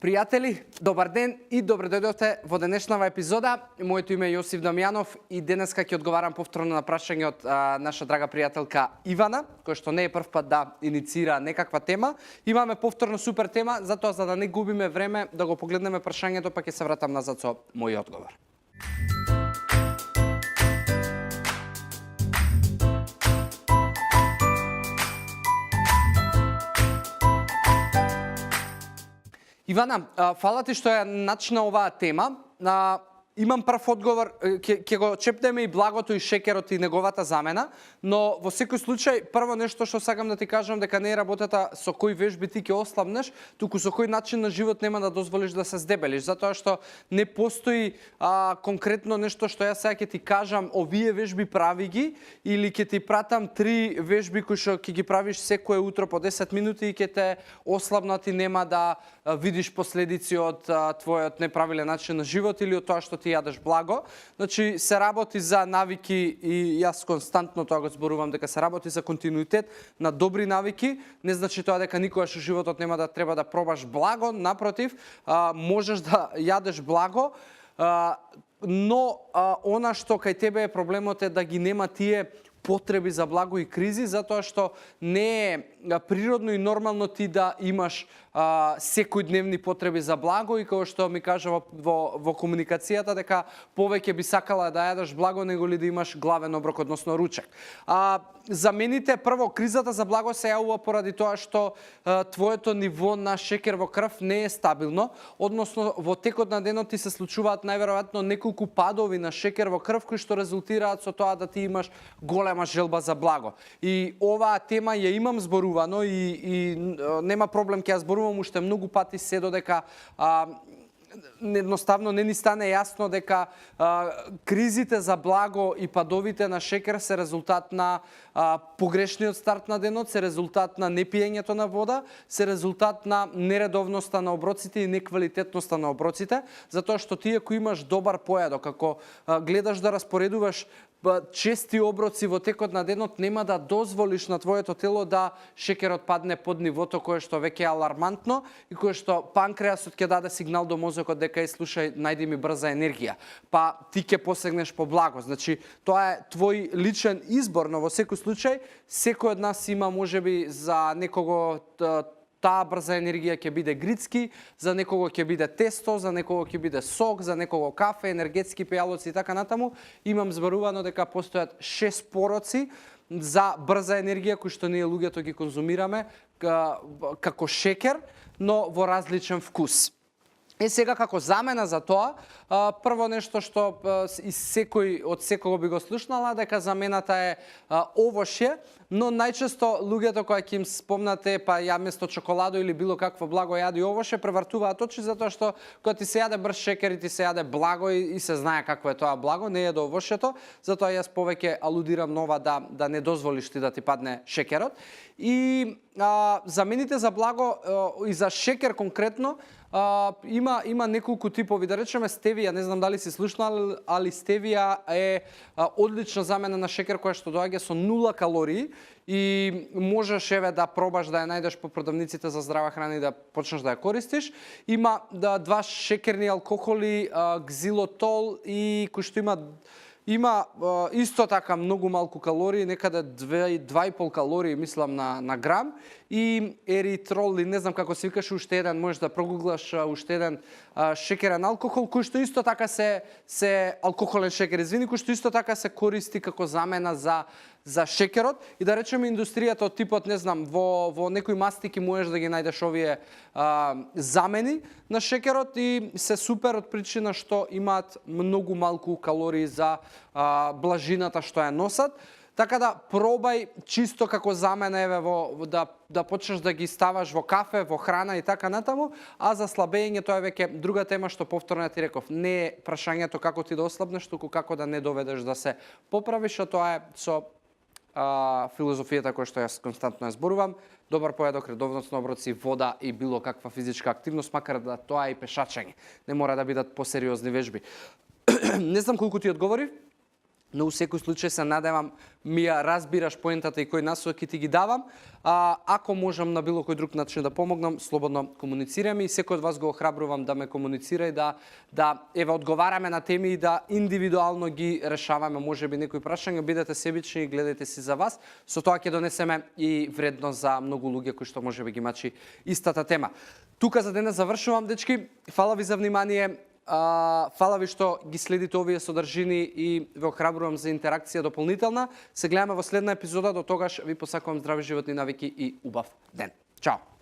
Пријатели, добар ден и добре дојдовте во денешнава епизода. Моето име е Јосиф Дамјанов и денеска ќе одговарам повторно на прашање од наша драга пријателка Ивана, која што не е прв пат да иницира некаква тема. Имаме повторно супер тема, затоа за да не губиме време да го погледнеме прашањето, па ќе се вратам назад со мојот одговор. Ивана, фала ти што ја начна оваа тема. Имам прв одговор, ќе го чепнеме и благото и шекерот и неговата замена, но во секој случај, прво нешто што сакам да ти кажам дека не е работата со кои вежби ти ќе ослабнеш, туку со кој начин на живот нема да дозволиш да се здебелиш, затоа што не постои конкретно нешто што јас сега ќе ти кажам, овие вежби прави ги, или ќе ти пратам 3 вежби кои што ќе ги правиш секое утро по 10 минути и ќе те ослабнат и нема да видиш последици од твојот неправилен начин на живот или од тоа што ти јадеш благо. Значи се работи за навики и јас константно тоа го зборувам дека се работи за континуитет на добри навики. Не значи тоа дека никогаш во животот нема да треба да пробаш благо, напротив, можеш да јадеш благо, но она што кај тебе е проблемот е да ги нема тие потреби за благо и кризи, затоа што не е природно и нормално ти да имаш секојдневни потреби за благо и како што ми кажа во комуникацијата дека повеќе би сакала да јадеш благо него ли да имаш главен оброк, односно ручек. Замените, прво, кризата за благо се јавува поради тоа што твоето ниво на шекер во крв не е стабилно, односно во текот на денот ти се случуваат најверојатно неколку падови на шекер во крв кои што резултираат со тоа да ти имаш голема желба за благо. И оваа тема ја имам зборувано и нема проблем, ќе ја зборувам уште многу пати се додека едноставно не ни стане јасно дека кризите за благо и падовите на шекер се резултат на погрешниот старт на денот, се резултат на непиењето на вода, се резултат на нередовноста на оброците и неквалитетноста на оброците, затоа што ти ако имаш добар појадок, ако гледаш да распоредуваш чести оброци во текот на денот, нема да дозволиш на твоето тело да шекерот падне под нивото кое што веќе е алармантно и кое што панкреасот ќе даде сигнал до мозокот дека слушај, најди ми брза енергија. Па ти ќе посегнеш по благо. Значи, тоа е твој личен избор, но во секој случај, секој од нас има можеби за некого таа брза енергија ќе биде грицки, за некого ќе биде тесто, за некого ќе биде сок, за некого кафе, енергетски пијалоци и така натаму. Имам зборувано дека постојат 6 пороци за брза енергија кои што ние луѓето ги конзумираме како шекер, но во различен вкус. Сега како замена за тоа, прво нешто што од секого би го слушнала дека замената е овошје, но најчесто луѓето кои ќе им спомнате па ја место чоколадо или било какво благо јади овошје, превртуваат очи затоа што кога ти се јаде брз шекер и ти се јаде благо и се знае какво е тоа благо, не е до овошјето, затоа јас повеќе алудирам нова да не дозволиш ти да ти падне шекерот. И замените за благо и за шекер конкретно има неколку типови, да речеме стевија, не знам дали си слушнал, али стевија е одлична замена на шекер која што доаѓа со 0 калории и можеш да пробаш да ја најдеш по продавниците за здрава храна и да почнеш да ја користиш. Има 2 шекерни алкохоли, ксилотол и кои што има исто така многу малку калории, некаде 2,5 калории, мислам, на грам, и еритрол, не знам како се викаше, уште еден, можеш да прогуглаш уште еден шекерен алкохол, кој што исто така се алкохолен шекер, кој што исто така се користи како замена за шекерот. И да речеме индустријата од типот, не знам, во некои мастики можеш да ги најдеш овие замени на шекерот и се супер од причина што имаат многу малку калории за блажината што ја носат. Така да пробај чисто како замена да почнеш да ги ставаш во кафе, во храна и така натаму, а за слабење тоа е веќе друга тема што повторно ти реков. Не е прашањето како ти да ослабнеш, туку како да не доведеш да се поправиш, а тоа е со филозофијата која што јас константно ја зборувам, добар појадок, редовност на оброци, вода и било каква физичка активност, макар да тоа е и пешачење. Не мора да бидат посериозни вежби. Не знам колку ти одговорив. но у секој случај се надевам ми ја разбираш поентата и кој насоки ти ги давам. Ако можам на било кој друг начин да помогнам, слободно комуницираме и секој од вас го охрабрувам да ме комуницира и да одговараме на теми и да индивидуално ги решаваме, можеби некои прашања, бидете себични и гледајте си за вас. Со тоа ќе донесеме и вредност за многу луѓе кои што можеби ги мачи истата тема. Тука за денес завршувам, дечки. Фала ви за внимание. Фала ви што ги следите овие содржини и ве охрабрувам за интеракција дополнителна. Се гледаме во следна епизода, до тогаш ви посакувам здрави животни навики и убав ден. Чао!